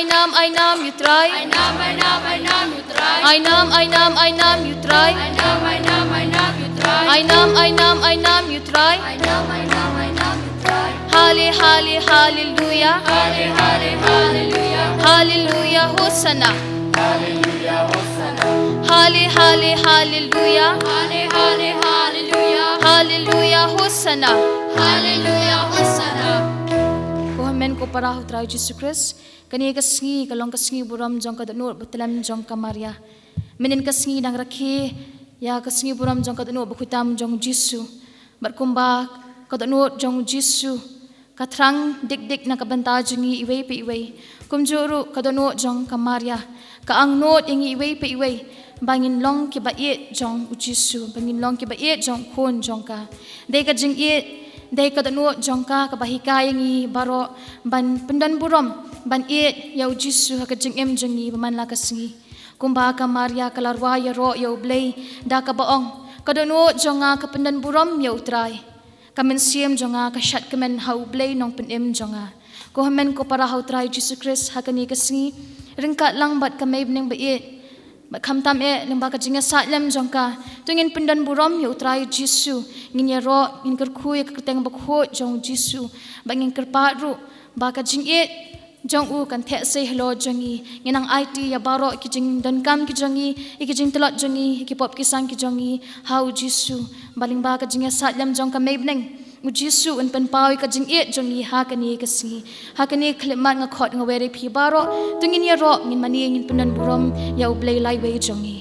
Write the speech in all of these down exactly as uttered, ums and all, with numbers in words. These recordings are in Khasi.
Ainam, ainam ïa u Trai. Ainam, ainam, ainam ïa u Trai. Ainam, ainam, ainam ïa u Trai. Ainam, ainam, ainam ïa u Trai. Ainam, ainam, ainam ïa u Trai. Ainam, ainam, ainam ïa u Trai. Halle, halle, halleluia. Halle, halle, halleluia. Halleluia, hosanna. Halleluia, hosanna. Halle, halle, halleluia. Halle, halle, halleluia. Halleluia, hosanna. Halleluia, hosanna. Ko hynmen ko para ha u Trai Jisu Khrist. Kane ka sngi ka long ka sngi burom jong ka dohnud ba tlem jong ka Maria. Mynhynnin ka sngi dang rakhe ïa ka sngi burom jong ka dohnud ba khuid tam jong u Jisu. Bad kumba ka dohnud jong u Jisu ka thrang dik dik na ka bynta jong ngi iwei pa iwei, kumjuh ruh ka dohnud jong ka Maria ka angnud ïa ngi iwei pa iwei ba ngin long kiba ïeit jong u Jisu, ba ngin long kiba ïeit jong u Khun jong ka. Dei ka jingïeit, dei ka dohnud jong ka kaba hikai ïa ngi baroh ban pyndon burom, ban ïeit ïa u Jisu ha ka jingim jong ngi ba man la ka sngi. Kumba ka Maria ka la rwai ïaroh ïa U Blei da kaba ong, ka dohnud jong nga ka pyndon burom ïa u Trai. Ka mynsiem jong nga ka shad kmen ha U Blei Nongpynim jong nga. Ko hynmen ko para ha u Trai Jisu Khrist, ha kane ka sngi, ryngkat lang bad ka Mei Bneng ba ïeit, bad khamtam eh lyngba ka jingïasaid lem jong ka, to ngin pyndon burom ïa u Trai Jisu. Ngin ïaroh, ngin kyrkhu ïa ka kyrteng bakhuid jong u Jisu, bad ngin kyrpad ruh ba ka jingïeit jong u kan theh sei halor jong ngi. Ngin nang aiti ïa baroh ki jingdonkam ki jong ngi, ïa ki jingtlot jong ngi, ïa ki pop ki sang ki jong ngi ha u Jisu. Ba lyngba ka jingïasaid lem jong ka Mei Bneng, u Jisu un pynpaw ïa ka jingïeit jong ngi ha kane ka sngi. Ha kane ka khyllipmat nga khot nga wer ïa phi baroh, to ngin ïaroh, ngin mane, ngin pyndon burom ïa U Blei Laiwei jong ngi.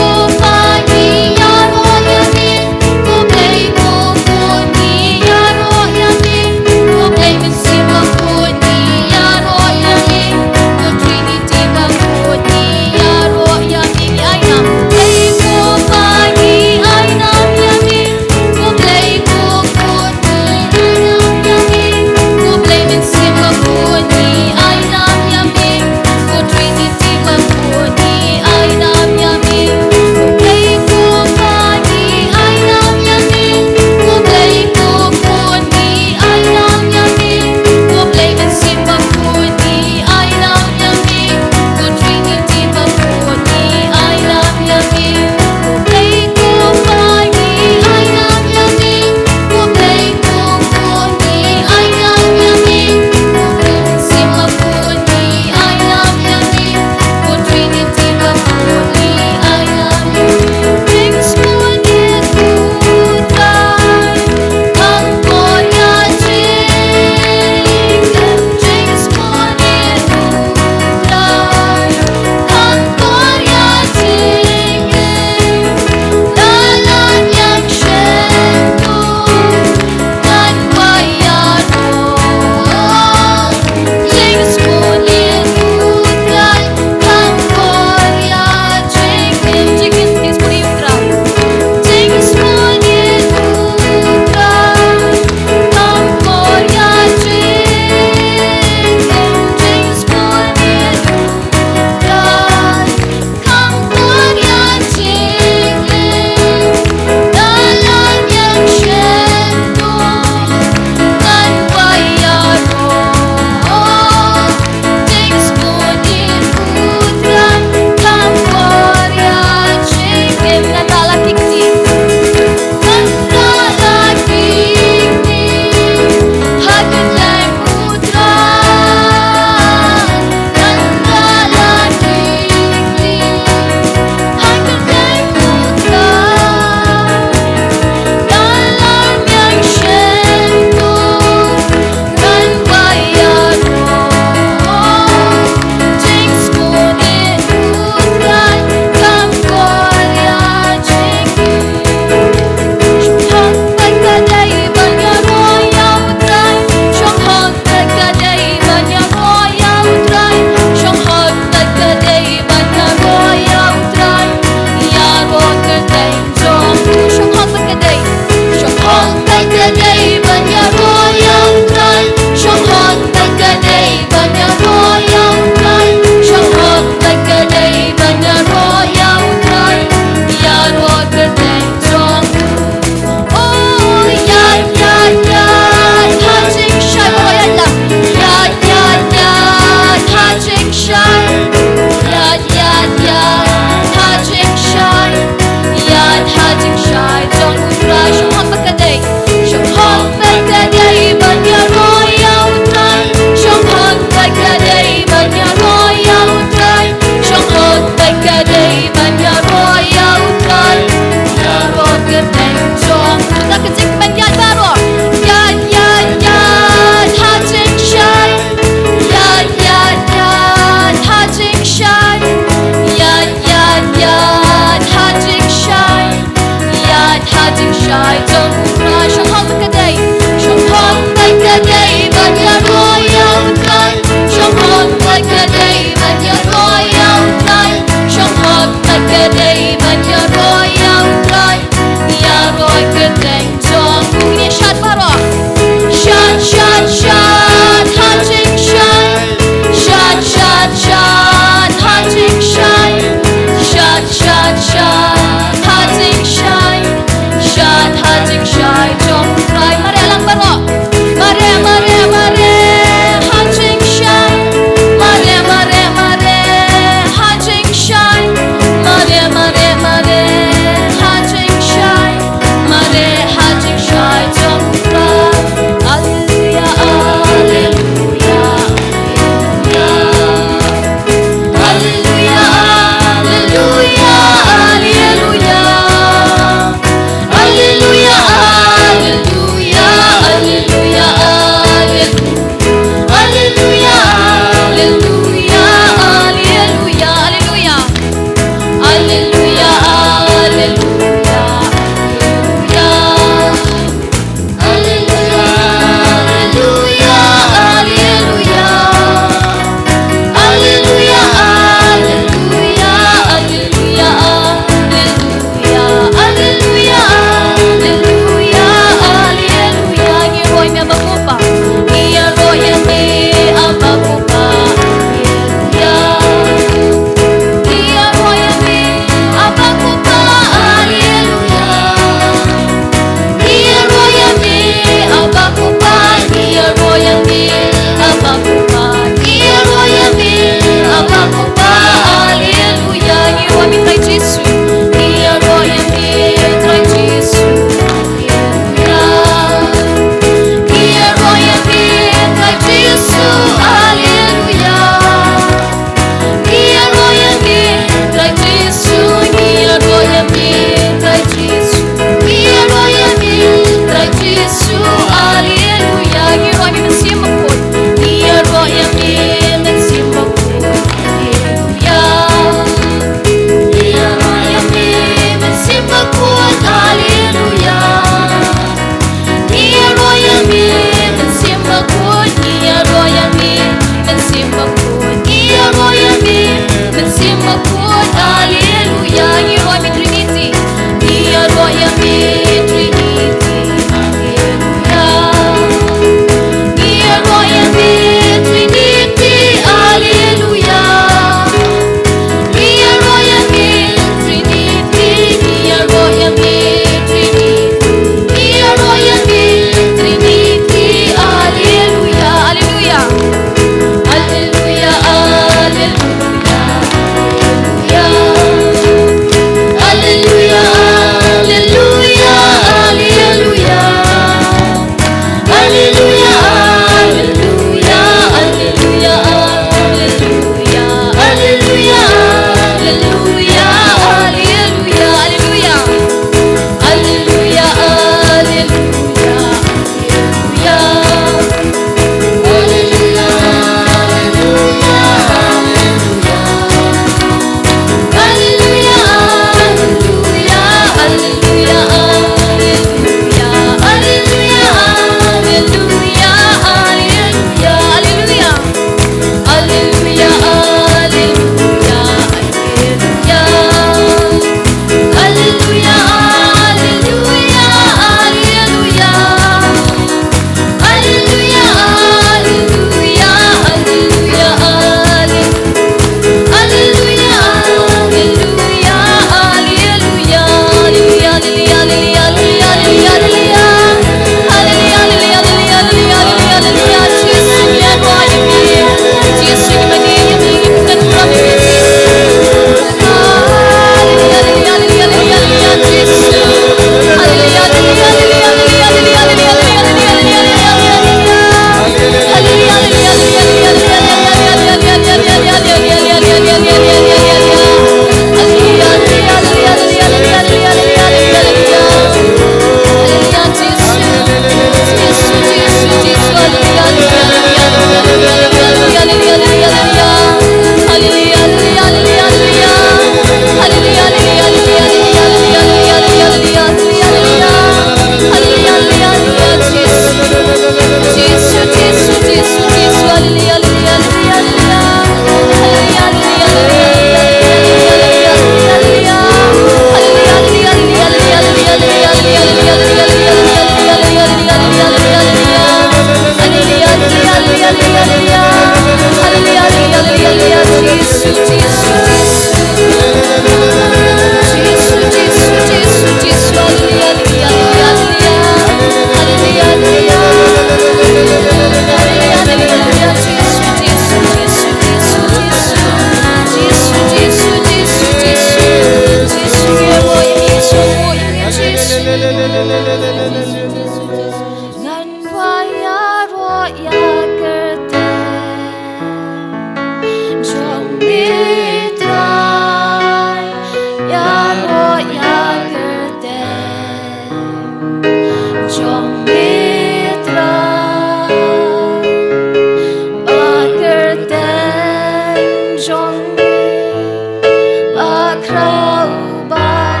Khraw ban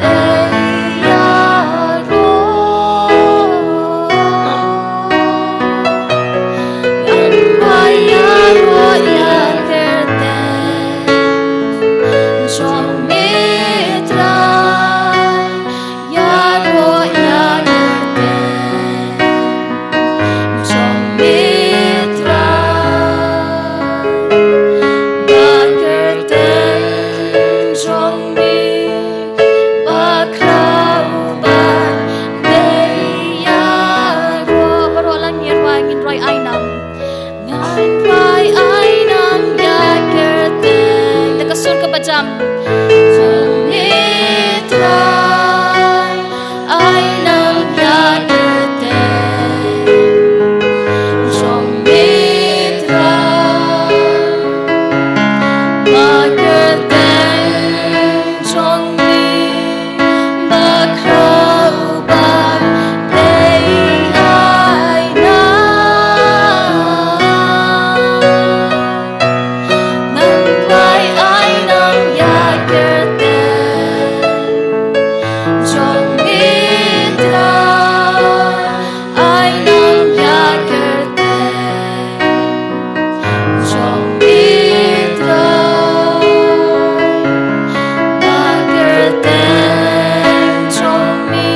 dei ïaroh. Ngan bai ïaroh ïa kyrteng jong me Trai. Ïaroh ïa kyrteng jong me Trai. Ba kyrteng jong me ba khraw ban dei ïaroh. Baroh lang ngin rwai, ngin rwai ai nam. Ngan rwai ai nam ïa kyrteng. Da ka sur kaba jam. Jong me Trai. Ai nam ïa kyrteng jong me Trai. Ba kyrteng jong me ba khraw ban dei ai nam. Ngan bai ai nam ïa kyrteng jong me Trai. Ai nam ïa kyrteng jong me Trai. Ba kyrteng jong me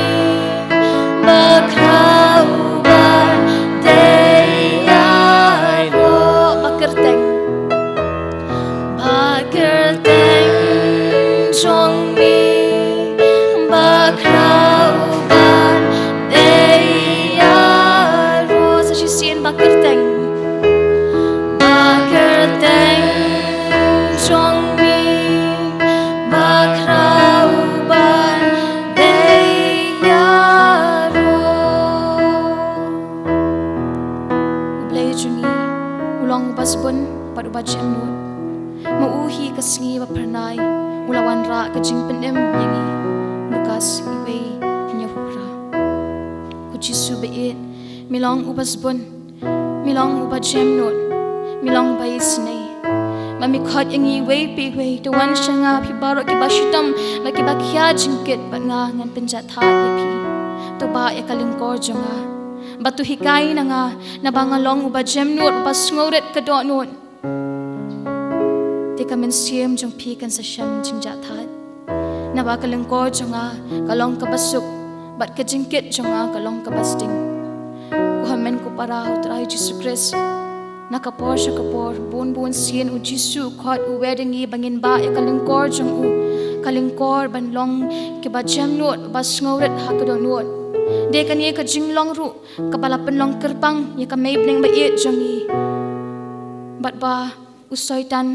ba khraw ban dei ïaroh. Ba kyrteng. Ba kyrteng jong me ba khraw ban dei ïaroh. Sa shisien. Ba kyrteng. Ba kyrteng jong me ba khraw ban dei ïaroh. U Blei jong ngi u long uba sbun bad uba jemnud. Ma u hi ka sngi ba phyrnai u la wanrah ka jingpynim ïa ngi. Lukas wei, hynñiewphew phra. Ko Jisu ba ïeit, me long uba sbun, me long uba jemnud, me long ba isynei. Ma me khot ïa ngi iwei pa iwei, to wan sha nga phi baroh kiba shitom bad kiba khia jingkit, bad nga ngan pynjahthait ïa phi. To bah ïa ka lyngkor jong nga bad to hikai na nga, naba nga long uba jemnud, uba sngewrit ka dohnud. Te ka mynsiem jong phi kan sa shem jingjahthait. Naba ka lyngkor jong nga ka long kaba suk, bad ka jingkit jong nga ka long kaba sting. Ko hynmen ko para ha u Trai Jisu Khrist, na ka por sha ka por, bun bun sien u Jisu u khot u wer ïa ngi ba ngin bah ïa ka lyngkor jong u, ka lyngkor ban long kiba jemnud, ba sngewrit ha ka dohnud. Dei kane ka jinglong ruh kaba la pynlong kyrpang ïa ka mei bneng ba ïeit jong ngi. Bad ba u Soitan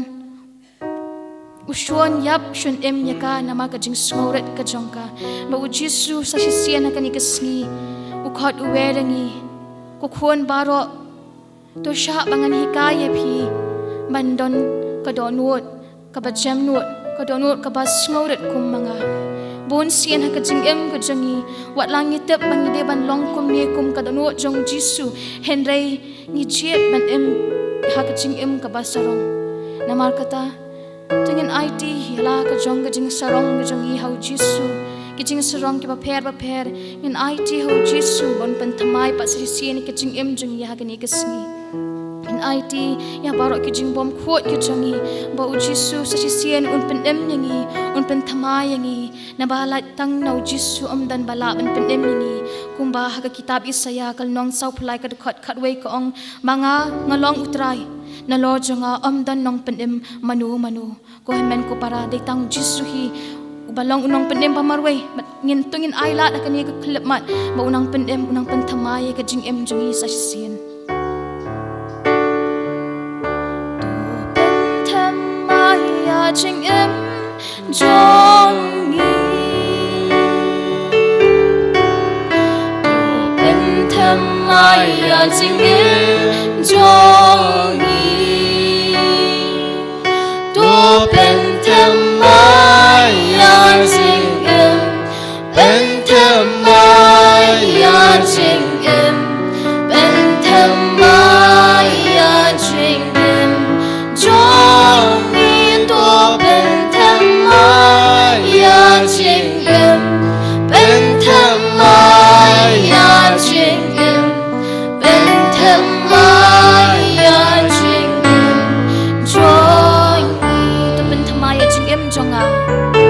u shon ïap shon im ïa ka namar ka jingsngewrit ka jong ka. Ba u Jisu sa shisien ha kane ka sngi u khot u wer ïa ngi, ko khun baroh, to shah ba ngan hikai ïa phi ban don ka dohnud kaba jemnud, ka dohnud kaba sngewrit kum ma nga. Bun sien ha ka jingim ka jong ngi, wat la ngi tip ba ngi dei ban long kumne kum ka dohnud jong u Jisu, hynrei ngi jied ban im ha ka jingim kaba sarong. Namar kata, to ngin aiti ïa la ka jong ka jingsarong ka jong ngi ha u Jisu. Ki jingsarong kiba pher bapher, ngin aiti ha u Jisu ban pynthymmai pat sa shisien ïa ka jingim jong ngi ha kane ka sngi. Ngin aiti ïa baroh ki jingbymkhuid ki jong ngi, ba u Jisu sa shisien un pynim ïa ngi, un pynthymmai ïa ngi. Naba lait tang na u Jisu ym don ba lah ban pynim ïa ngi. Kumba ha ka kitab Isaïah ka lynnong sawphew lai ka dkhot khatwei ka ong, ba nga, nga long u Trai, nalor jong nga ym don nongpynim mano mano. Ko hynmen ko para, dei tang u Jisu hi uba long u nongpynim ba marwei. Bad ngin, to ngin ai lad ha kane ka khyllipmat ba u nongpynim, u nongpynthymmai ïa ka jingim jong ngi sa shisien. To pynthymmai ïa jingim jong ngi. To pynthymmai ïa jingim jong ngi. To pynthymmai ïa jingim, pynthymmai ïa jingim, pynthymmai ïa jingim jong ngi. To pynthymmai jong nga.